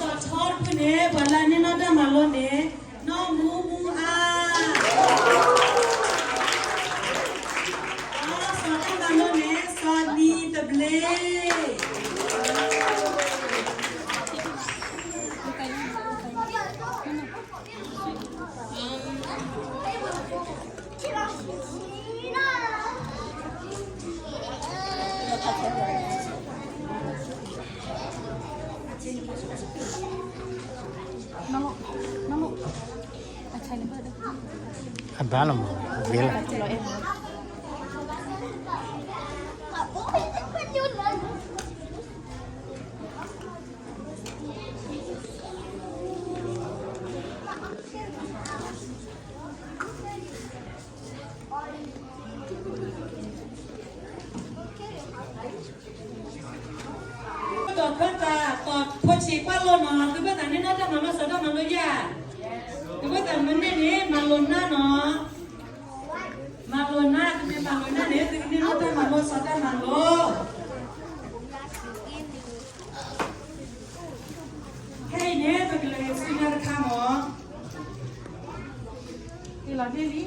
စီၤထီတဖုန့ၣ် ပှၤလၢအန့ၢ်နီၢ်တၢ်မၤလိန့ၣ် နီၢ်မူမူအါ, စီၤတၢ်မၤလိန့ၣ် စီၤနံၤသဘျ့. အဘၣ်လီၤမး, ဝ့လီၤ. ဒီးဖဲတၢ် တီၢ်ဖိဆံးကွၢ်လိနီၤ, သုဘၣ်သးန့ၢ်နီၢ်တၢ်မၤလိ စီၤတၢ်မၤလိယၤ, သုဘၣ်သးမ့ၢ်န့ၢ်န့ၣ် မၤလိနၢ်နီၤ, မၤလိနၢ်, သုမ့ၢ်မၤလိနၢ်န့ၣ် သုကန့ၢ်နီၢ်တၢ်မၤလိ စီၤတၢ်မၤလိ. ခဲအံၤန့ၣ် ပကလဲၤဆူညါတခါမး, လီၤန့ၢ်လံ.